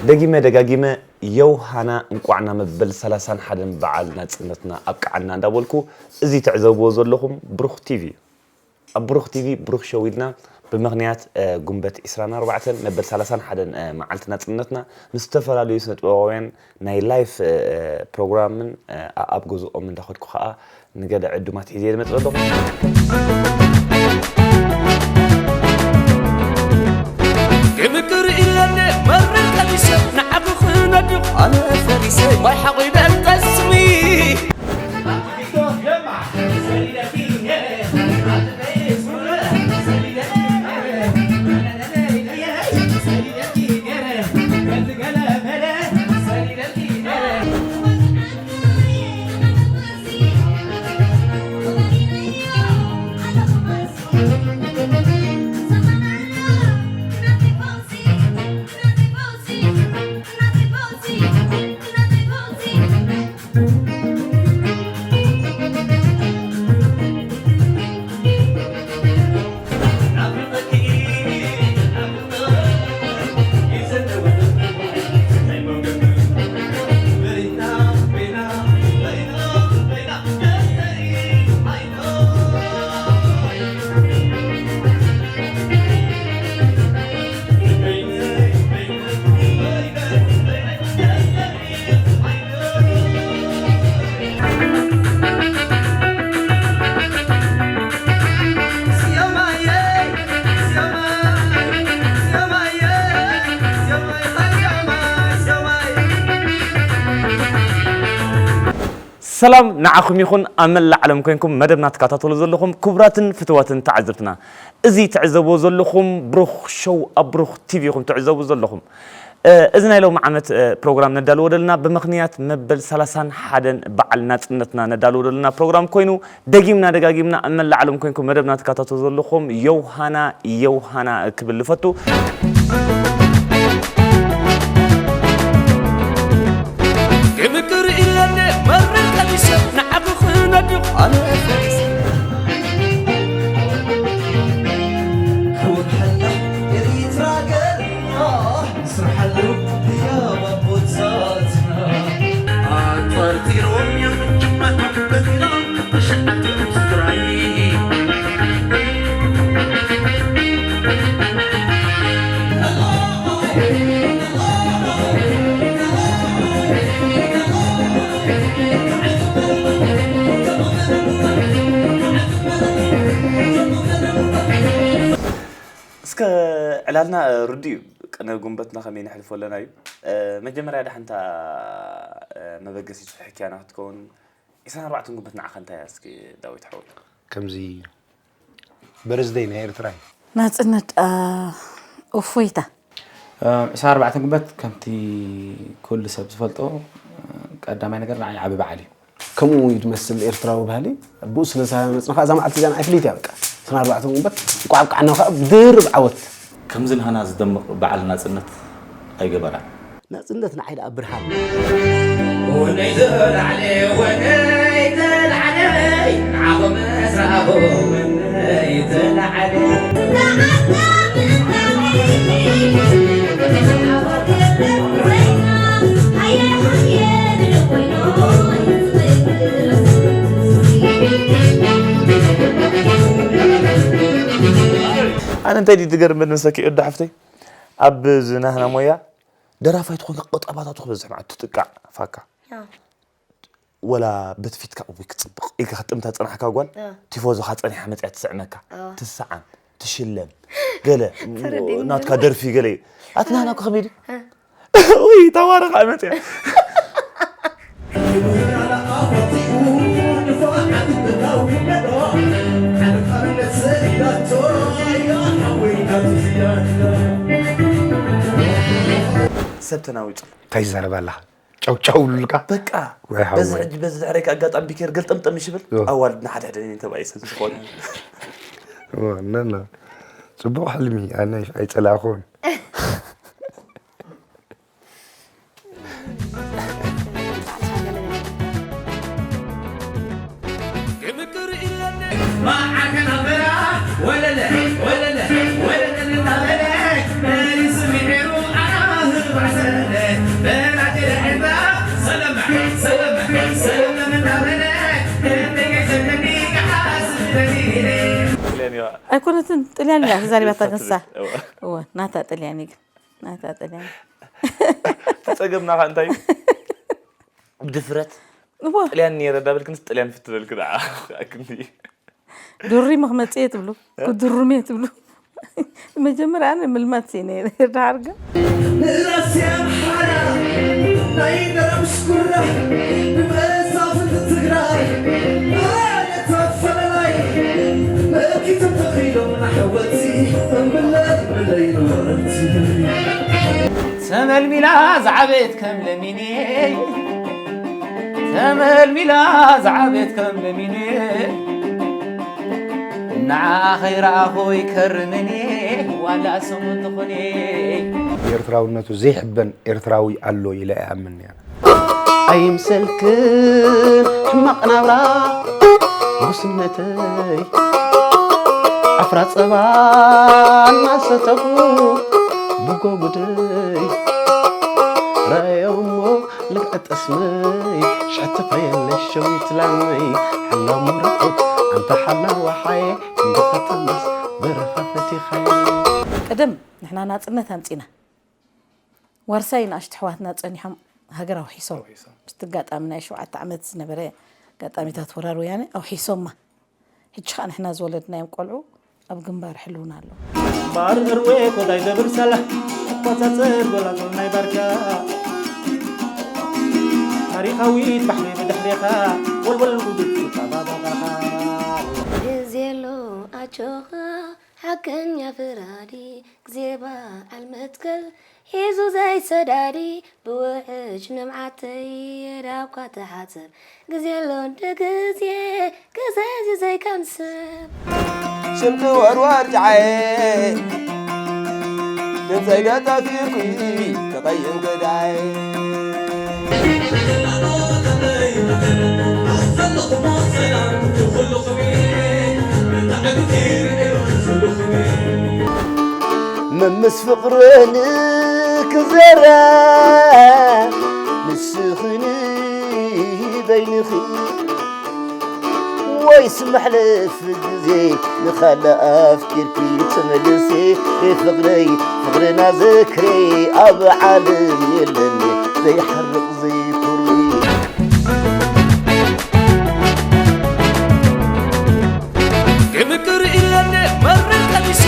ደጊመ ደጋጊመ ዮሃና እንቋዕ ናብ መበል ሰላሳን ሓደን በዓል ናጽነትና ኣብቅዓና እንዳበልኩ፣ እዚ ትዕዘብዎ ዘለኹም ብሩኽ ቲቪ እዩ። ኣብ ብሩኽ ቲቪ ብሩኽ ሾው ኢልና ብምኽንያት፣ እ፣ ጉንበት ዒስራን ኣርባዕተን መበል ሰላሳን ሓደን፣ እ፣ መዓልቲ ናጽነትና ምስ ዝተፈላለዩ ስነ ጥበባውያን ናይ ላይፍ፣ እ፣ እ፣ ፕሮግራምን፣ እ፣ ኣብ ገዝኦም እንዳኸድኩ ኸኣ ንገለ ዕዱማት ሒዘ ዝመጽእ ዘለኹ። ክምክር ኢለኒ መርር ቀሚሰ ንዓኺ ክነድቕ ኣነ ፈሪሰ ማይ ሓቒነ ጠስሚ። ሰላም ንዓኹም ይኹን፣ ኣብ መላእ ዓለም ኮይንኩም መደብና ትከታተሉ ዘለኹም ክቡራትን ፍትዋትን ተዓዘብትና። እዚ ትዕዘብዎ ዘለኹም ብሩኽ ሾው ኣብ ብሩኽ ቲቪ ኢኹም ትዕዘቡ ዘለኹም። እ፣ እዚ ናይ ሎሚ ዓመት፣ እ፣ ፕሮግራም ነዳልዎ ዘለና ብምኽንያት መበል ሰላሳን ሓደን በዓል ናጽነትና ነዳልዎ ዘለና ፕሮግራም ኮይኑ፣ ደጊምና ደጋጊምና ኣብ መላእ ዓለም ኮይንኩም መደብና ትከታተሉ ዘለኹም ዮሃና፣ ዮሃና ክብል ልፈቱ። ክምክር ኢለኒ መርር ቀሚሰ ንዓኺ ክነድቕ ኣነ ፈሪሰ። ክወርሐላ ኤሪትራ ገርና ስርሓሉ ህያብ ኣቦታትና። ኣንጠርጢሮም እዮም ጅማቶም በቲኖም ብሽዓቶም ትግራይ። እስከ ዕላልና ርዱእ እዩ። ቅነ ጉንበትና ከመይ ነሕልፎ ኣለና እዩ። እ፣ መጀመርያ ደሓንታ፣ እ፣ መበገሲት ሕክያና ክትከውን ዒስራን ኣርባዕተን ጉንበት ንዓኻ እንታይ እያ እስኪ ዳዊት ሓወይ? ከምዚ በርዝደይ ናይ ኤርትራ እዩ። ናጽነት፣ አ፣ እፎይታ። እ፣ ዒስራን ኣርባዕተን ጉንበት ከምቲ ኩሉ ሰብ ዝፈልጦ፣ እ፣ ቀዳማይ ነገር ንዓይ ዓቢ በዓል እዩ። ከምኡ እዩ ዝመስል ኤርትራዊ ባህሊ። ብኡ ስለ ዝሃመጽና ከኣ እዛ መዓልቲ እዚኣ ንዓይ ፍልይቲ እያ በቃ። ዒስራን ኣርባዕተን ጉንበት እንቋዕ ኣብቅዓና ከኣ ብድርብ ዓወት። ከምዚ ናህና ዝደምቕ በዓል ናጽነት ኣይገበራን። ናጽነት ንዓይ ደኣ ብርሃን። ወነይ ተላዕለ፣ ወነይ ተላዕለ፣ ንዓኹም ምስራኹም ወነይ ተላዕለ። ኣነ እንታይ ድዩ ዝገርመኒ መሰኪ እዶ ሓፍተይ፣ ኣብ ዝናህና ሞያ ደራፋይ ትኾንካ፣ ቀጠባታቱ ክበዝሕ ማለት ትጥቃዕ ፋካ። ኣዎ። ወላ በቲ ፊትካ እውይ ክጽብቕ ኢልካ ክትጥምታ ዝጸናሕካ ጓል፣ ኣዎ። ቲፎዞኻ ጸኒሓ መጺኣ ትስዕመካ። ኣዎ። ትስዓም፣ ትሽለም፣ ገለ ተረዲእኒ ናትካ ገለ። ደርፊ ገለ እዩ። ኣቲ ናህና እኮ ከመይ ድዩ? እ። ውይ፣ ተማሪ ከዓ መጽያ። ሰብ ተናዊጹ። እንታይ ይዛረብ ኣለኻ? ጨው ጨው ብሉልካ? በቃ፣ ወይ ሓወይ። በዚ ሕጂ፣ በዚ ድሕረይካ ኣጋጣሚ ቢኬር ገልጠምጠም ይሽብል። ዮ። ኣዋልድ ንሓደ ሕደ እየን ተባኢሰን ዝኾነ። ዋ፣ ነና። ጽቡቕ ሕልሚ፣ ኣነ ኣይጸላእኹን። ክምክር ኢለኒ መዓከና በራ ወለለ ወለለ ወለለ እናበለ መሪስ ምሒሩ ኣናህር ባዕሰለ። ኣይኮነትን፣ ጥልያን እያ ተዛሪባታ ክንሳ። እወ፣ ናታ ጥልያን እዩ ግን። ናታ ጥልያን። እቲ ጸገምና ኸኣ እንታይ እዩ? ብድፍረት እወ። ጥልያን ነይረ እንዳበልክንስ ጥልያን ፍትበልክ ደኣ። ኣክንዲ። ድሩም ክመጽእ እየ ትብሉ፣ ክድሩም እየ ትብሉ። መጀመርያ ኣነ ምልማት እየ ነይረ፣ ድሓር ግን ንራስ ኣምሓራ ናይ ደረምስ ጉራ ንመሳፍንቲ ትግራይ ማለት ኣፈላላይ መኪቶም ተኺሎም ኣሕወልቲ እምብለይ ብለይ ነበርቲ። ተመልሚላ ዝዓበየት ከም ለሚኔ፣ ተመልሚላ ዝዓበየት ከም ለሚኔ፣ ንዓኣ ከይረኣኹ ይከርምኔ ዋላ ስሙ ትኹኔ። ብኤርትራውነቱ ዘይሕበን ኤርትራዊ ኣሎ ኢለ ኣይኣምንን እየ። ኣይምሰልክን ሕማቕ ናብራ ጉስነተይ፣ ዓፍራ ጸባ እናሰተኹ ብጎጉደይ ረኣዮ እሞ ልክዕ ጠስመይ፣ ሽሕቲ ፍሬለሽ ሸዊት ላመይ፣ ሓላው ምርኩት ኣንታ ሓላው ወሓየ፣ እንዶ ከተማስ በረኻ ፈቲኻዮ። ቀደም ንሕና ናጽነት ኣምጺና፣ ዋርሳይ ንኣሽቱ ኣሕዋትና ጸኒሖም ሃገር ኣውሒሶም። ምስቲ ኣጋጣሚ ናይ ሸውዓተ ዓመት ዝነበረ ኣጋጣሚታት ወራር ወያነ ኣውሒሶማ። ሕጂ ኸኣ ንሕና ዝወለድናዮም ቆልዑ ኣብ ግንባር ሕልውና ኣለዉ። ባር እርዌ ኮዳይ ደብር ሰላሕ ኣቆጻጽር ጎላጎል ናይ ባርካ ታሪኻዊት ባሕሪ ብድሕሬኻ ወልወል ጉድፍ ጣባባባኻ ግዜ ኣሎ ኣጆኻ ሓቀኛ ፈራዲ ግዜ በዓል መትከል ሒዙ ዘይሰዳዲ ብውሕጅ ንብዓተይ የዳብኳ ትሓጽብ ግዜ ኣሎ እንደ ግዜ ግዜ እዚ ዘይከም ሰብ ሽንቲ ወርዋር ጫዓየ ድምፀይ ገጣፊርኩ ተቐይም ገዳይ ምምስ ፍቕርን ክዘራ ንስኽኒ በይንኺ ወይስ መሕለፍ ግዜ ንኻልእ ኣፍቂርኪ ትምልሲ ፍቕረይ ፍቕርና ዝክሪ ኣብ ዓለም የለን ዘይሓርቕ ዘይኩሪ ክምቅር ኢለኒ መርር ቀሚሰ